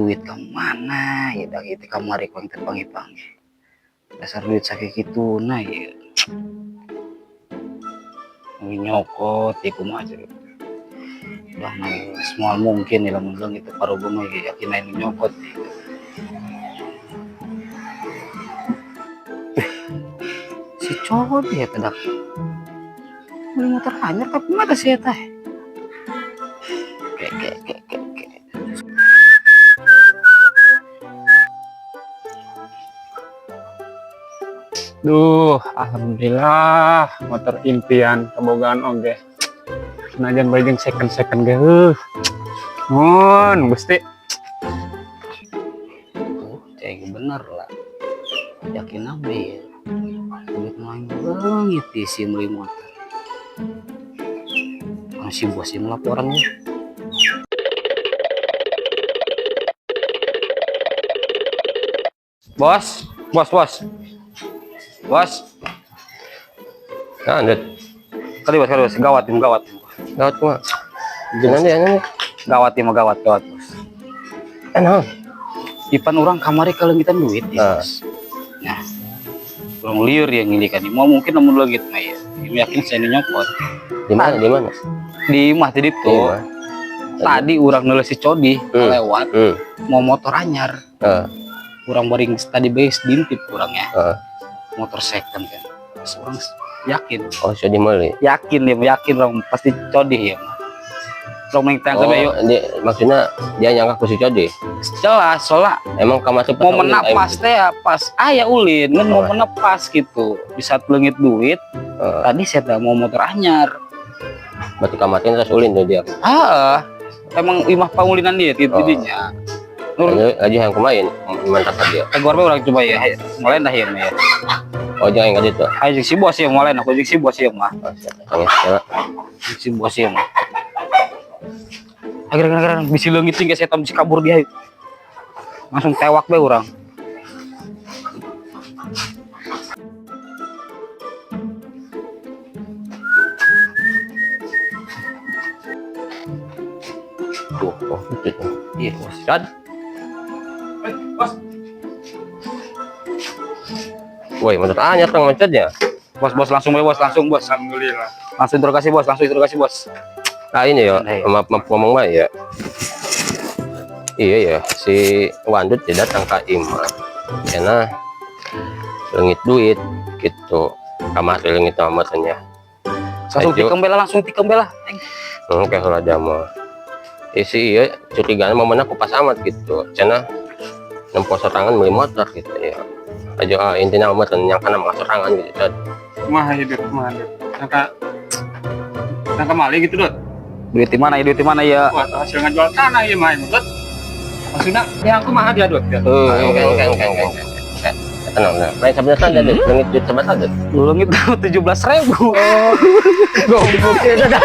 Duit ke mana ya dah itu kamari ku teu panggih-panggih. Dasar duit sakituna ya. Nyokot ieu kumaha cenah. Udah nangis moal mungkin ya lamun leungit teh paruguh mah yakin aing nyokot. Si cowok dia tidak beli motor anyar tapi mana sih eta? Ke ke ke ke ke. Duh, alhamdulillah motor impian kebogaan oge. Senajan bae jeung second-second ge heuh. Mun Gusti. Tuh, cek bener lah. Yakin apa ya? Duit main banget sih beli motor. Masih bos yang laporan lu. Bos, bos, bos. Bos, Nah, lanjut. kali bos, kali bos, gawat ini gawat. Gawat kumaha? Nanti, nanti. Gawat ini gawat, gawat bos. Eh, naon? Ipan orang kamari kaleungitan duit ya, bos. Nah, urang liur ya ngilikan. Mau mungkin namun leungit mah ya. Yakin saya ini nyopot. Di mana? Di mana? Di imah tadi Di tuh. imah. Tadi urang neuleus si Codi lewat mau motor anyar. Urang baring tadi base dintip urangnya. Motor second kan. Terus urang yakin. Oh, si Codi meuli. Yakin ya, yakin urang pasti Codi ya. Urang main tangkap Oh, yuk. dia, maksudnya dia nyangka ku si Codi. Jelas, soalnya Emang kamar tuh pas mau ulin, menapas teh ya, pas aya ulin, ngan mau Oh. menepas gitu. Bisa leungit duit. Tadi saya tak mau motor anyar. Berarti kamatin terus ulin tuh dia. Ah, emang imah pangulinan dia gitu Oh. dinya. Nur, Lagi yang kemarin mantap dia. tegur bae urang coba ya. Mulai dah ya mah ya. Oh, jangan enggak gitu. Ayo jeung si bos ya mulai aku jeung si bos ya mah. Oh, siap. Tanya, siap. Jeung si bos ya mah. Agar-agar bisi leungit tinggal saya bisi kabur dia. Langsung tewak bae urang. Tuh, oh, itu tuh. Iya, bos. Cod. Eh, bos. Woi, menurut anyar tong mencetnya. Bos, bos langsung bae bos, langsung bos. Alhamdulillah. Langsung interogasi bos, langsung interogasi bos. Nah, ini ya, Nah, iya. maaf, maaf ngomong bae ya. Iya ya, si Wandut tidak datang ke imah. Karena leungit duit gitu. Kamar leungit sama matanya. Langsung Ayo. tikam bela, langsung tikam bela. Oke, kalau ada mah. Isi iya curigaan mau aku pas amat gitu. Karena nempo sorangan beli motor gitu ya. Aja ah, intinya amat yang kana mah sorangan gitu. Cod. Kumaha hidup, kumaha hidup. Nyangka nyangka mali gitu, Dot. Duit di mana ya? Duit di mana ya? Wah, hasil ngajual tanah ieu mah, Dot. Maksudnya, ya aku mah dia, Dot. Ya. Oke. Tenang, tenang. Lain sebenarnya ada duit, leungit duit sebenarnya ada. Leungit 17.000. Oh. Goblok ya, Dot.